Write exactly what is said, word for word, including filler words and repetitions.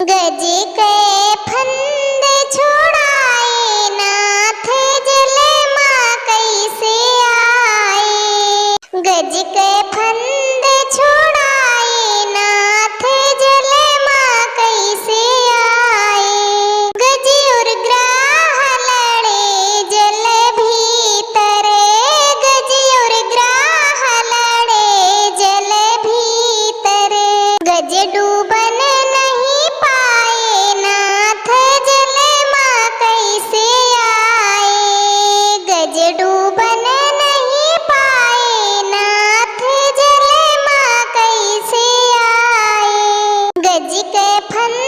गज के फंद छोड़ाए नाथ, जल मा कैसे आए। गज के फंद छोड़ाए नाथ, जल मा कैसे आए। गज और ग्राह लड़े जल भीतर, गज और ग्राह लड़े जल भीतर। गज डूबन नहीं पाए नाथ, जल मा कैसे आए। गज डूबन नहीं पाए नाथ, जल मा कैसे आए। गज के फंद